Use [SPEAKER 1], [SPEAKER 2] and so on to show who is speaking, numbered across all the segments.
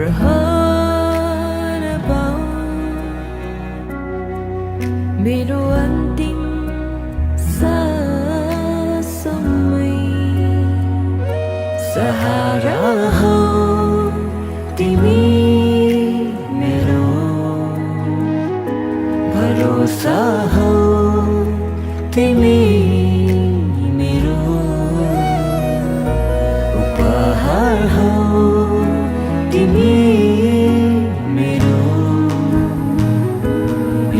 [SPEAKER 1] रहन पाऊँ मेरो अन्तिम साससम्मै सहारा हौ तिमी मेरो भरोसा हौ तिमी मेरो उपहार हौ तिमी मेरो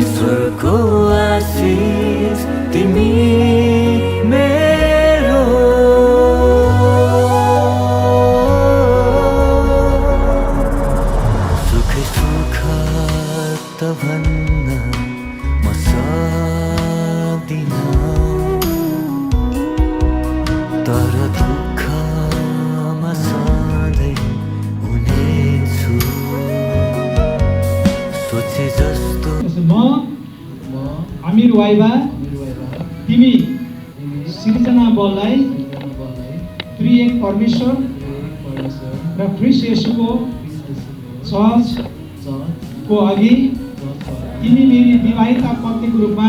[SPEAKER 1] ईश्वरको आशीष तिमी मेरो सुखै सुख त भन्न म सक्दिन तर दुःखमा सधैँ हुनेछु सोचे जस्तो
[SPEAKER 2] म अमीर वाइबा तिमी सिर्जना बललाई त्रिएक परमेश्वर र ख्रीष्ट येशूको चर्चको अघि तिमी मेरी विवाहिता पत्नीको रूपमा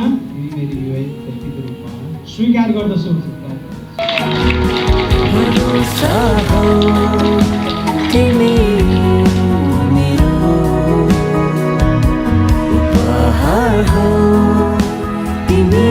[SPEAKER 2] स्वीकार गर्दछु।
[SPEAKER 1] भरोसा हौ तिमी मेरो उपहार हौ तिमी